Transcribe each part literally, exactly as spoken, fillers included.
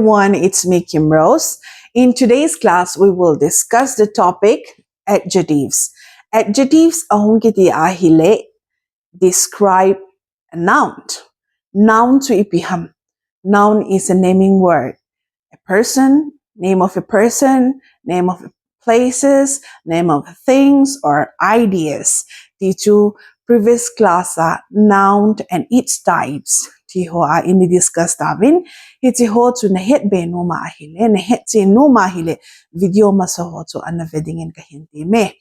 One, it's me, Kim Rose. In today's class, we will discuss the topic adjectives. Adjectives ahung kiti ahile describe a noun. Noun chu ipi ham. Noun is a naming word. A person, name of a person, name of places, name of things or ideas. Ti chu previous class a noun and its types ti ho a i discuss tauvin. Hichi ho chu nahet be nom ahile, nahet chen nom ahile, video masa ho chu ana ve dingin kahin temme.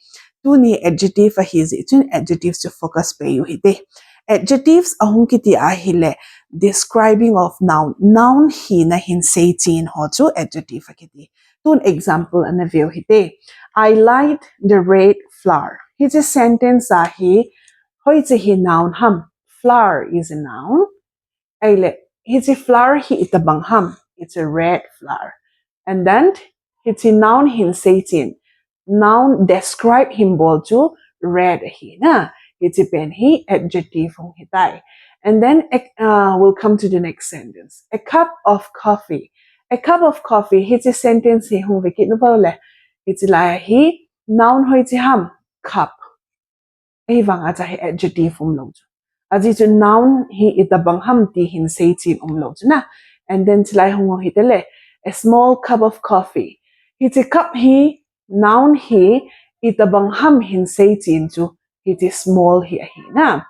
Tuni adjective ahi jeh chun adjective chu focus pe u hite. Adjectives ahung kiti ahile describing of noun. Noun hina hin sei chen ho chu adjective akiti. Tun example ana ve u hite. I like the red flower. Hichi sentence ahi, hoichi hi noun ham. Flower is a noun. Ahile, hichi flower hi itobang ham. It's a red flower. And then, hichi noun hin sei chen. Noun describe hin bol chu red ahi na. Hichi pen hi adjective hung hitai. And then, uh, we'll come to the next sentence. A cup of coffee. A cup of coffee. Hichi sentence hi hung ve kit u le. Hichi lai hi noun hoichi ham. Cup. Ahivang a chu hi adjective umlou chu. Ajeh chu noun hi itobang ham ti hin sei chen umlou chu na. And then chulai hung u hite le. A small cup of coffee. Hichi cup hi noun hi itobang ham hin sei chen chu. Hichi small hi ahi na.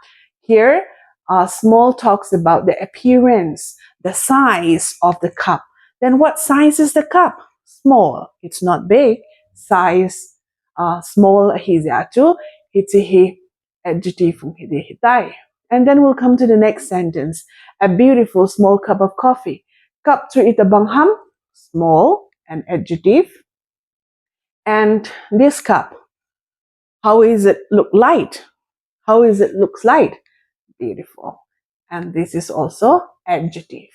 Here, uh, small talks about the appearance, the size of the cup. Then what size is the cup? Small. It's not big. Size, uh, small ahi jeh chu. Hichi hi adjective hung hi ding hitai. And then we'll come to the next sentence. A beautiful small cup of coffee. Cup chu itobang ham, small, an adjective. And this cup, how is it look like? How is it looks like? Beautiful. And this is also adjective.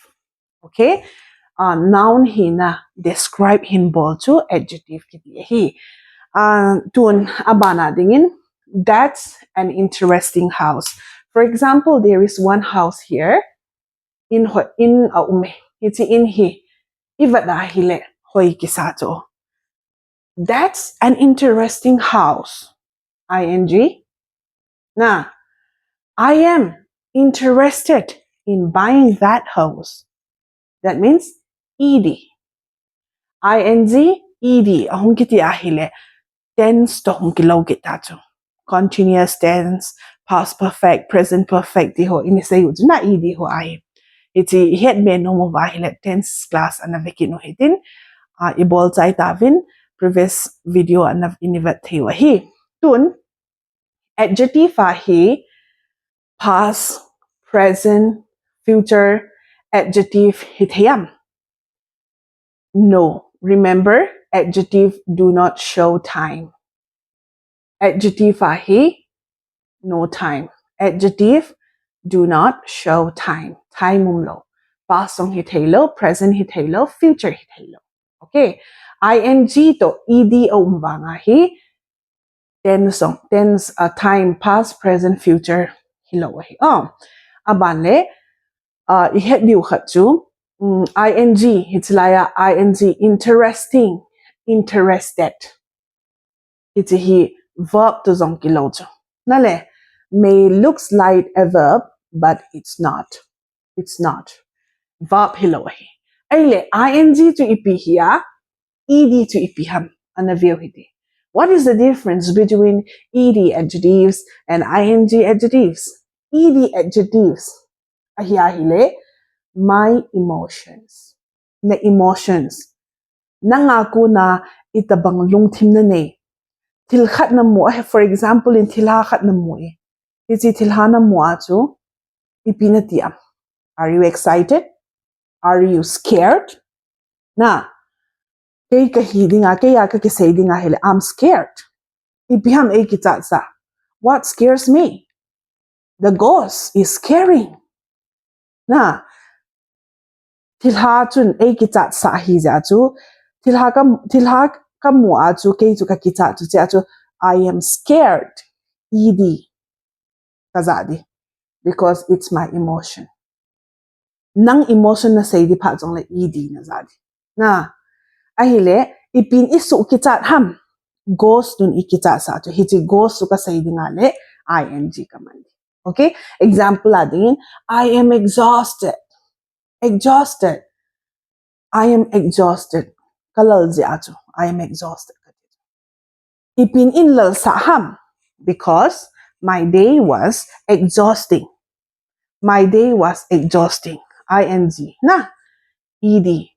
Okay? Uh, noun hina describe hin bol chu adjective kiti ahi. Uh, tun abana dingin, that's an interesting house. For example, there is one house here. In ho, in a um e. Hichi in hi. I vet ahile hoi kisa chu. That's an interesting house. I N G. Na, I am interested in buying that house. That means E D. I N G, E D. Ahung kiti ahile. Tense to hung kilou kit ta chu. Continuous tense, past perfect, present perfect ti ho i sei u chu na E D ho ahi. Hichi i het be nom uva ahile tense class ana ve kit u hitin, uh, i bol chai tauvin previous video ana i vet thei u ahi. Tun adjective ahi past, present, future adjective hithei am? No. Remember, adjective do not show time. Adjective ahi no time. Adjective do not show time. Time umlou. Past jong hithei lou, present hithei lou, future hithei lou. Okay. I N G to E D a um vang ahi. Tense jong, tense, uh, time, past, present, future hilou ahi. Oh, aban le, uh, i het diu khat chu, um, I N G, hichi lai a I N G, interesting, interested. Hichi hi verb to jong kilou chu. Na le, may looks like a verb, but it's not. It's not. Verb hilou ahi. Ahile, I N G chu ipi hi a, E D chu ipi ham, ana ve u hite. What is the difference between E D adjectives and I N G adjectives? E D adjectives ahi ahile, my emotions. Na emotions. Nanga kona itobang lungthim nanei. Thil khat namu a, for example, in thilha khat namu e. Hichi thilha namu a chu, ipi nati am? Are you excited? Are you scared? Na, kei kahi dinga, kei a kakisei dinga ahile, I'm scared. Ipi ham ei kichat sah? What scares me? The ghost is scaring. Na, thilha chun ei kichat sah ahi jeh chu, thilha ka, thilha kamu a chu, kei chu kakichat chu, chea chu, I am scared. E D. Kaja di. Because it's my emotion. Nang emotion nasei di phat jongle E D naja di. Na, ahile, ipin isuh kichat ham. Goes nun ikichat sah chu. Hichi goes chu kasei dinga le, I N G kaman. Okay? Example a dingin, I am exhausted. Exhausted. I am exhausted. Kalal jeh a chu. I am exhausted. Ipin in lal sah ham. Because my day was exhausting. My day was exhausting. I N G. Na. E D.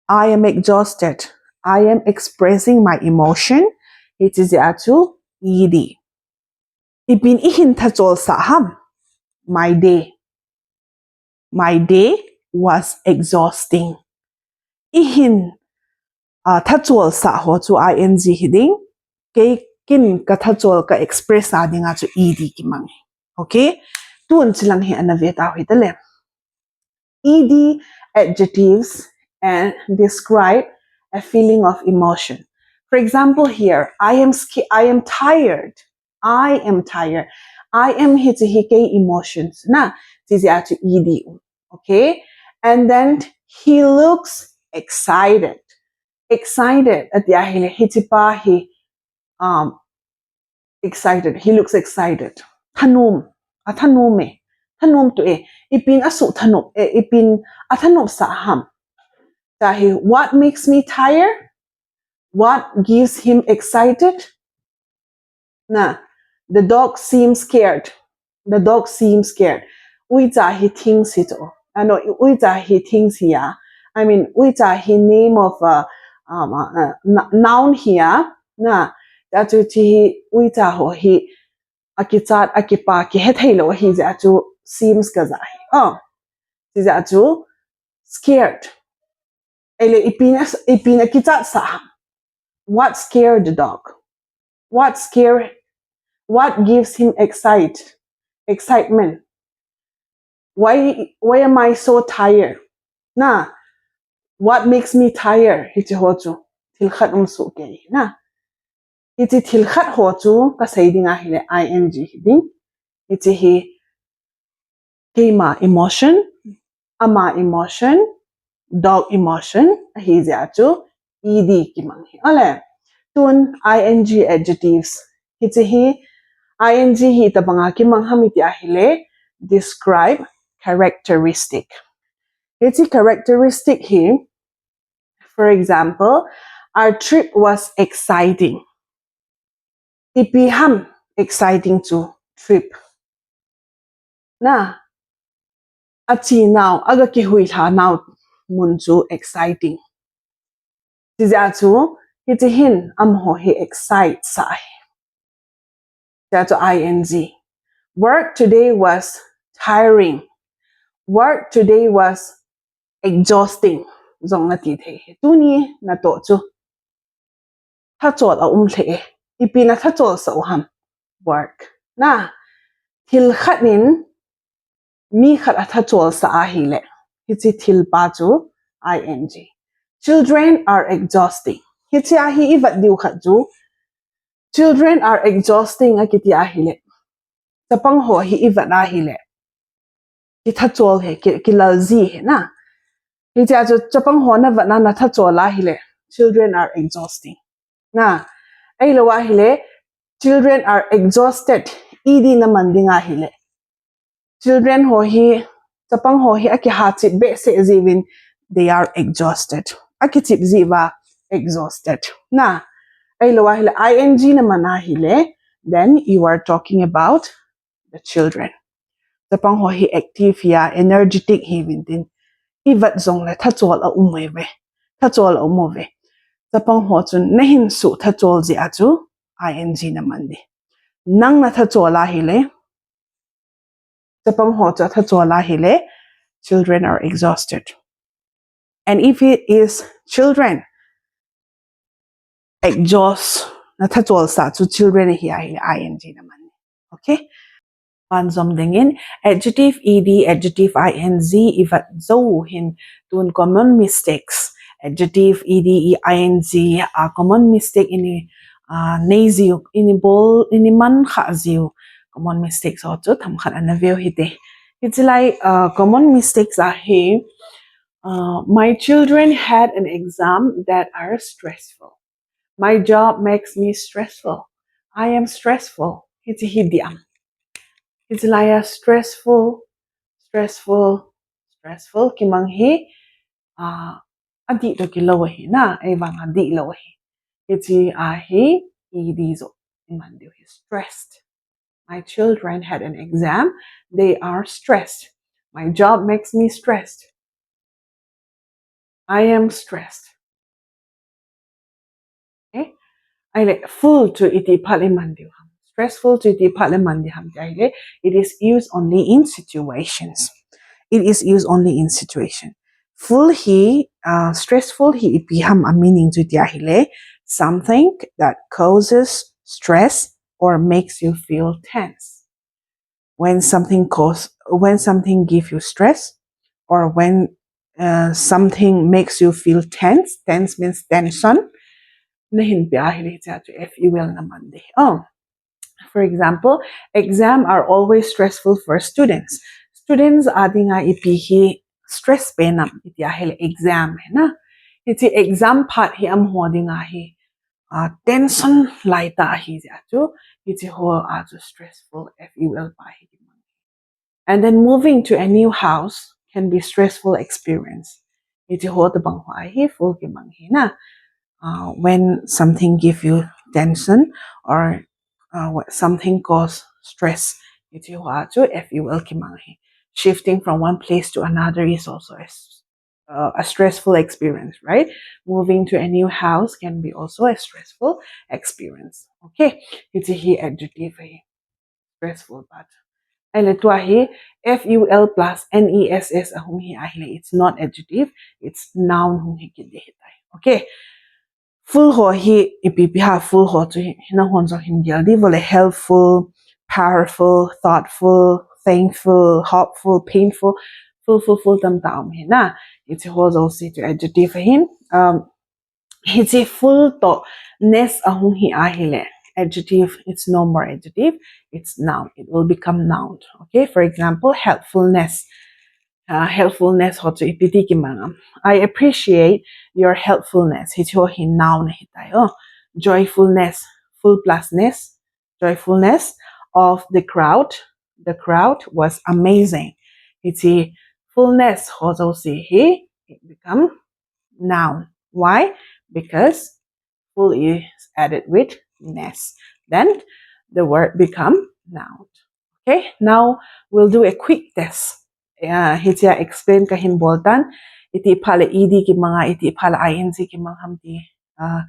I am exhausted. I am expressing my emotion. Hichi jeh a chu E D. Ipin ihin thachol sah ham. My day. My day was exhausting. Ihin uh, thachol sah ho chu I N G hiding. Kei kin kathachol ka express a dinga chu E D kimang. Okay? Tun chilang hi ana ve tau hitale. E D adjectives and describe a feeling of emotion. For example, here, I am sca- I am tired. I am tired. I am hichi hi kei emotions na. Hichi a chu E D. Okay? And then he looks excited. Excited. Ati ahile hichi pa hi um, excited. He looks excited. Thanom. Athanom e. Thanom tu e. Ipin asuh thanom e. Ipin athanom sah ham. Tahi, what makes me tired? What gives him excited? Na, the dog seems scared. The dog seems scared. Uicha hi things hi to. Ano, uicha hi things hi a. I mean, uicha hi name of a um, uh, uh, noun hi a. Na, ta chu chi hi uicha ho hi. Akichat, akipa, kihethei lo hi jeh a chu seems kaja hi. Oh, chi jeh a chu scared. Ele ipin, ipin akichat sah. What scared the dog? What scare? What gives him excite? Excitement. Why, why am I so tired? Na, what makes me tired? Hichi ho chu. Thil khat um suh kei. Na. Hichi thil khat ho chu kasei ding ahile I N G hiding. Hichi hi keima emotion, ama emotion, dog emotion, ahi jeh a chu E D kimang hi. Ale, tun I N G adjectives. Hichi hi I N G hi tabanga kimang ham iti ahile describe characteristic. Hichi characteristic hi, for example, our trip was exciting. Ipi ham exciting chu trip. Na, achi nau, aga kihuilha nau mun chu exciting. Chi jeh a chu, hichi hin amaho hi excite sah hi. Jeh a chu I N G. Work today was tiring. Work today was exhausting. Jong nati thei hi. Tuni natoh chu. Thachol aum lheh e. Ipi nathachol sah u ham. Work. Na. Thil khat in mi khat athachol sah ahile. Hichi thil pa chu I N G. Children are exhausting. Hichi a hi ivet diu khat chu. Children are exhausting akiti ahile. Chapang ho hi ivet ahile. Kithachol hi, ki, kilal ji hi na. Hichi a chu chapang ho navet na nathachol ahile. Children are exhausting. Na. Ahilou ahile. Children are exhausted. E D naman ding ahile. Children ho hi, chapang ho hi akihachip behseh jiuvin, they are exhausted. Akichip jiuva exhausted. Na, ahilou ahile, I N G naman ahile, then you are talking about the children. Chapang ho hi active hi a, energetic hiuvin tin. Ivet jongle thachol aum uve. Thachol aum uve. Chapang ho chun nahin suh thachol jeh a chu I N G naman ding. Nang nathachol ahile, chapang ho chu athachol ahile, children are exhausted. And if it is children, exhaust, nathachol sah chu children ahi ahile, I N G naman. Okay? Banjom dingin, adjective E D, adjective I N G, ivet jou hin tun common mistakes. Adjective E D, I N G, a common mistake ini, a, nei jiu, ini bol, ini man kha jiu. Common mistakes ho chu themkhat ana veu hite. Hichi lai, a, common mistakes ahi, Uh, my children had an exam that are stressful. My job makes me stressful. I am stressful. Hichi hi diam. Hichi laiya stressful, stressful, stressful. Kimang hi, uh, adih to kilou hi na, ei vang adih lou hi. Hichi a hi, ed jo. Iman diu hi stressed. My children had an exam. They are stressed. My job makes me stressed. I am stressed. Okay? Ahile, full chu iti phat le iman diu ham. Stressful chu iti phat le iman diu ham. Ahile, it is used only in situations. It is used only in situation. Full hi, uh, stressful hi ipi ham a meaning chu iti ahile, something that causes stress or makes you feel tense. When something cause, when something give you stress, or when uh, something makes you feel tense, tense means tension. Nahin pia ahile cha chu F U L naman de. Oh, for example, exam are always stressful for students. Students a dinga ipi hi stress penam iti ahile exam hi na. Hichi exam phat hi amaho dinga hi uh, tension laitah hi jeh chu, hichi ho a chu stressful F U L pa hi. And then moving to a new house can be stressful experience. Hichi ho tabang ho hi full kimang hi na. Uh, when something give you tension or uh, something cause stress, hichi ho a chu F U L kimang hi. Shifting from one place to another is also a uh, a stressful experience, right? Moving to a new house can be also a stressful experience. Okay, hichi hi adjective hi. Stressful but. Ahile tua hi F U L plus N E S S ahung hi ahile, it's not adjective, it's noun hung hi kit ding ahitai. Okay. Full ho hi ipi ipi ham, full ho chu hi, hi nahon jong hin gel diu vele, helpful, powerful, thoughtful, thankful, hopeful, painful, full, full, full tam tam hi na. Hichi ho jouse chu adjective hin. Um, hichi full to ness ahung hi ahile, adjective, it's no more adjective, it's noun. It will become noun. Okay, for example, helpfulness. Uh, helpfulness ho chu ipi ti kimang am. I appreciate your helpfulness. Hichi ho hi noun ahitai. Oh, joyfulness, full plus ness, joyfulness of the crowd. The crowd was amazing. Hichi fullness ho jouse hi, it become noun. Why? Because full is added with ness. Then the word become noun. Okay, now we'll do a quick test. Uh, hichia explain kahin bol tan. Iti phat le ed kimang a, iti phat le I N G kimang ham ti. Uh,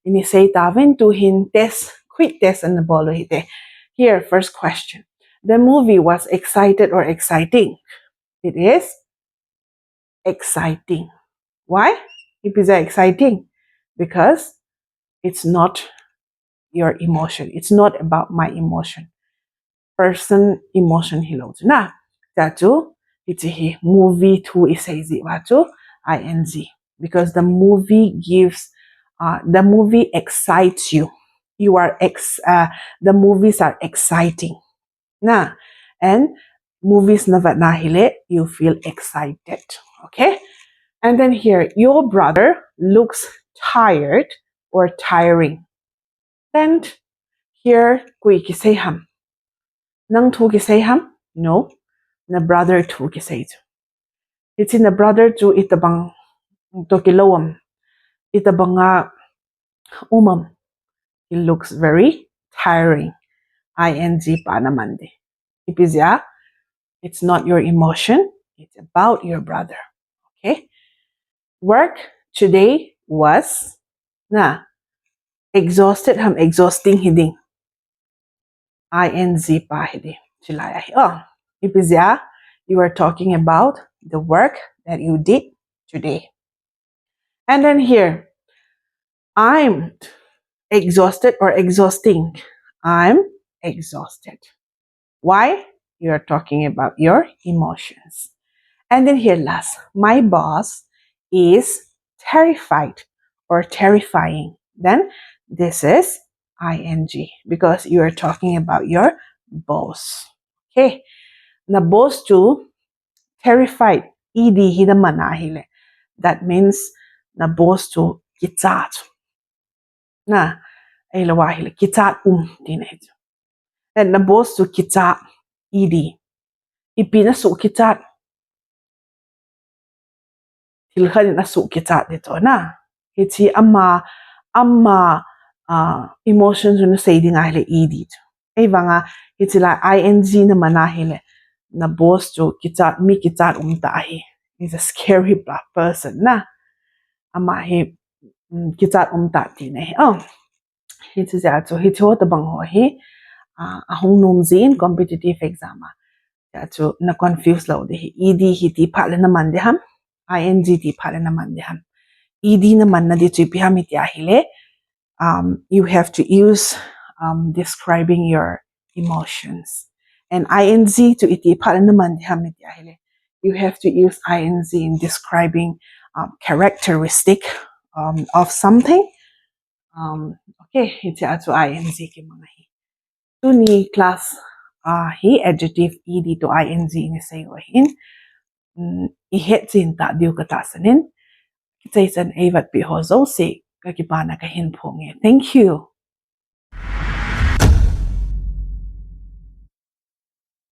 ini sei tauvin, tuhin test, quick test ana bol u hite. Here, first question. The movie was excited or exciting? It is exciting. Why? Ipi jeh a exciting? Because it's not your emotion. It's not about my emotion. Person emotion hilou chu na. Tia chu, hichi hi movie thu isei jeh uva chu I N G. Because the movie gives, uh, the movie excites you. You are ex, uh, the movies are exciting. Na, and movies navet na hile, you feel excited. Okay? And then here, your brother looks tired or tiring. Then here, koi kisei ham? Nang thu kisei ham? No. Na brother thu kisei chu. Hichi na brother chu itabang to kilou am? Itabang a um am? He looks very tiring. I N G pa naman ding. Ipi jeh a? It's not your emotion. It's about your brother. Okay? Work today was, na, exhausted ham, exhausting hiding? I N G pa hiding. Chilai ahi. Oh, ipi jeh a? You are talking about the work that you did today. And then here, I'm exhausted or exhausting. I'm exhausted. Why? You are talking about your emotions. And then here last, my boss is terrified or terrifying. Then this is I N G because you are talking about your boss. Okay. Na boss chu terrified, ed hi naman ahile. That means na boss chu kichat. Na, ahilou ahile kichat um tina ahi chu. Then na boss chu kichat, E D. Ipi na sukichat? Thil khat in asukichat ding chu na. Hiche ama, ama, ah, emotion chu nasei ding ahile E D chu. Ahivanga, hiche lai I N G naman ahile, na boss chu kichat, mi kichat umtah ahi. He's a scary black person na. Ama hi, mm, kichat umtah tina ahi. Oh. Hiche jeh a chu, hiche ho tobang ho hi, ah, ahung nom jin competitive exam a. Jeh a chu na confuse lou ding ahi. E D hi ti phat le naman ding ham, I N G ti phat le naman ding ham. E D naman na ding chu ipi ham iti ahile, um, you have to use, um, describing your emotions. And I N G chu iti phat le naman ding ham iti ahile, you have to use I N G in describing, um, characteristic, um, of something. Um, okay, hiche a chu I N G kimang ahi. Tuni class, ah, hi adjective E D toh I N G in isei u ahin. Um, ihet chen tah diu katahsan in. Kichai chan eivetpi ho jouse kakipana kahin phong e. Thank you.